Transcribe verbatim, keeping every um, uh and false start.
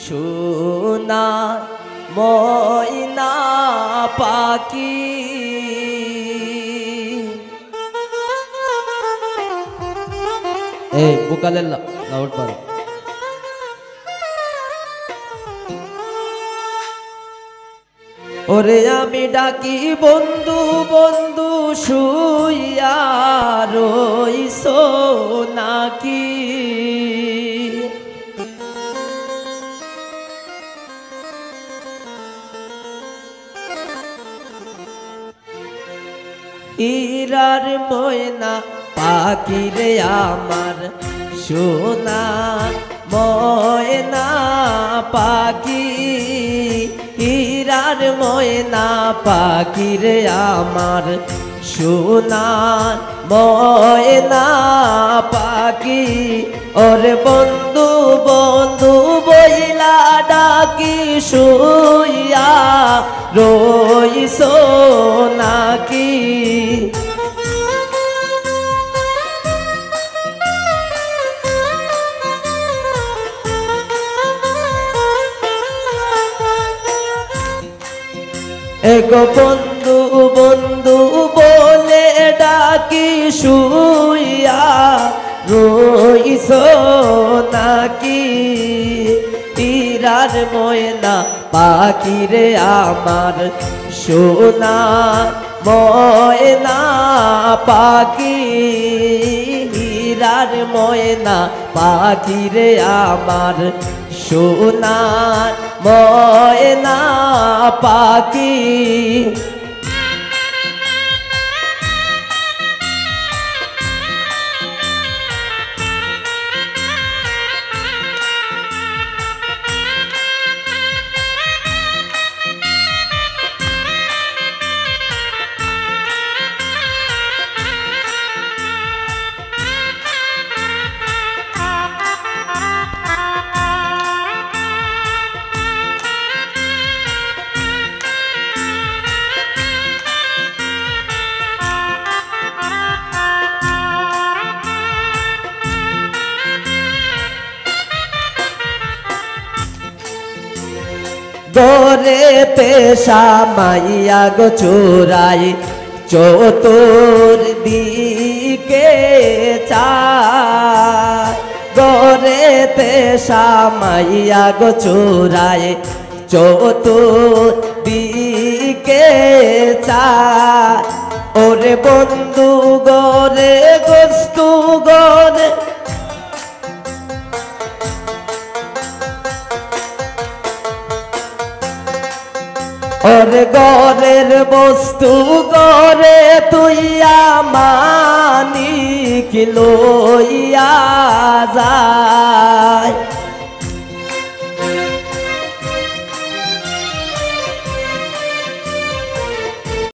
সোনা ময়না পাখি। এই ভোকালের লা-, লাউড বাড়ো। ওরে আমি ডাকি বন্ধু, বন্ধু শুইয়া রইছো নাকি? হীরার ময়না পাখি রে আমার, সোনা ময়না পাখি, হীরার ময়না পাখি রে আমার, সোনার ময়না পাখি। ওরে বন্ধু, বন্ধু বইলা ডাকি, শুইয়া রইছো নাকি? এগো বন্ধু, বন্ধু বলে ডাকি, শুইয়া রইছো নাকি? হীরার ময়না পাখি রে আমার, সোনা ময়না পাখি, হীরার ময়না পাখি রে আমার, সোনার ময়না পাখি। ঘরেতে সামাইয়া গো চোরাই চতুর্দিকে চায়। ঘরেতে সামাইয়া গো চোরাই চতুর্দিকে চায়। ওরে বন্ধু ঘরে, বস্তু ঘরে, ওরে ঘরের বস্তু ঘরে থুইয়া মানিক লইয়া যা।